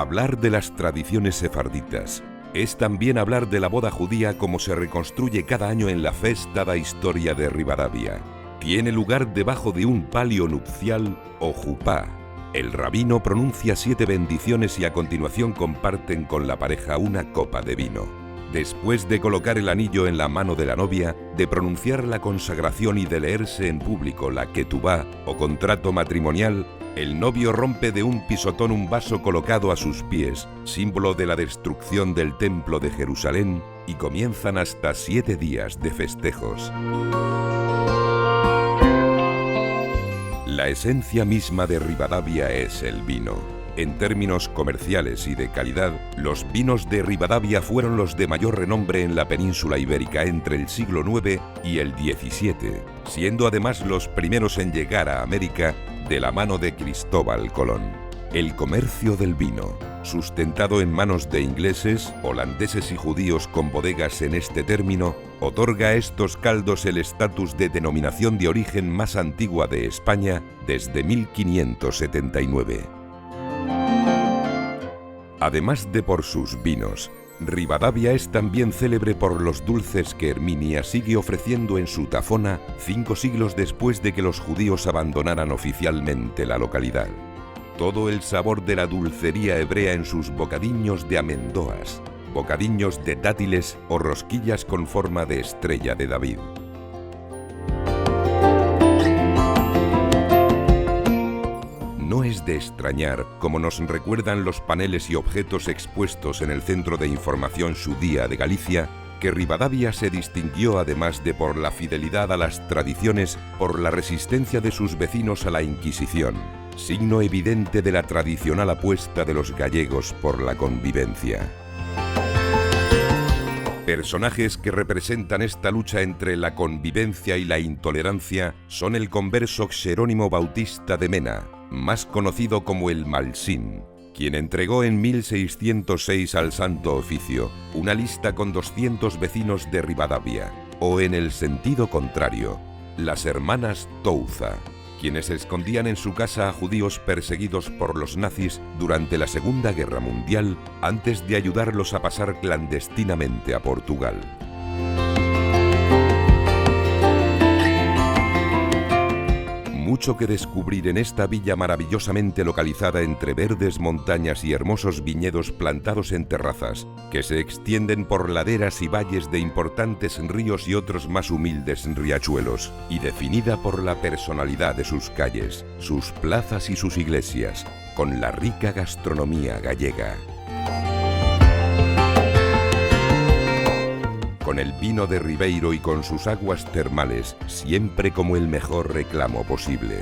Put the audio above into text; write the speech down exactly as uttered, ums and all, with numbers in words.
Hablar de las tradiciones sefarditas es también hablar de la boda judía como se reconstruye cada año en la festa da istoria de Ribadavia. Tiene lugar debajo de un palio nupcial o jupá. El rabino pronuncia siete bendiciones y a continuación comparten con la pareja una copa de vino. Después de colocar el anillo en la mano de la novia, de pronunciar la consagración y de leerse en público la ketubá o contrato matrimonial, el novio rompe de un pisotón un vaso colocado a sus pies, símbolo de la destrucción del templo de Jerusalén, y comienzan hasta siete días de festejos. La esencia misma de Ribadavia es el vino. En términos comerciales y de calidad, los vinos de Ribadavia fueron los de mayor renombre en la península ibérica entre el siglo nueve y el diecisiete, siendo además los primeros en llegar a América de la mano de Cristóbal Colón. El comercio del vino, sustentado en manos de ingleses, holandeses y judíos con bodegas en este término, otorga a estos caldos el estatus de denominación de origen más antigua de España desde mil quinientos setenta y nueve. Además de por sus vinos, Ribadavia es también célebre por los dulces que Herminia sigue ofreciendo en su tafona cinco siglos después de que los judíos abandonaran oficialmente la localidad. Todo el sabor de la dulcería hebrea en sus bocadiños de amendoas, bocadiños de dátiles o rosquillas con forma de estrella de David. No es de extrañar, como nos recuerdan los paneles y objetos expuestos en el Centro de Información Judía de Galicia, que Ribadavia se distinguió, además de por la fidelidad a las tradiciones, por la resistencia de sus vecinos a la Inquisición, signo evidente de la tradicional apuesta de los gallegos por la convivencia. Personajes que representan esta lucha entre la convivencia y la intolerancia son el converso Jerónimo Bautista de Mena, más conocido como el Malsín, quien entregó en mil seiscientos seis al Santo Oficio una lista con doscientos vecinos de Ribadavia, o en el sentido contrario, las hermanas Touza, quienes escondían en su casa a judíos perseguidos por los nazis durante la Segunda Guerra Mundial, antes de ayudarlos a pasar clandestinamente a Portugal. Mucho que descubrir en esta villa maravillosamente localizada entre verdes montañas y hermosos viñedos plantados en terrazas, que se extienden por laderas y valles de importantes ríos y otros más humildes riachuelos, y definida por la personalidad de sus calles, sus plazas y sus iglesias, con la rica gastronomía gallega. Con el vino de Ribeiro y con sus aguas termales, siempre como el mejor reclamo posible.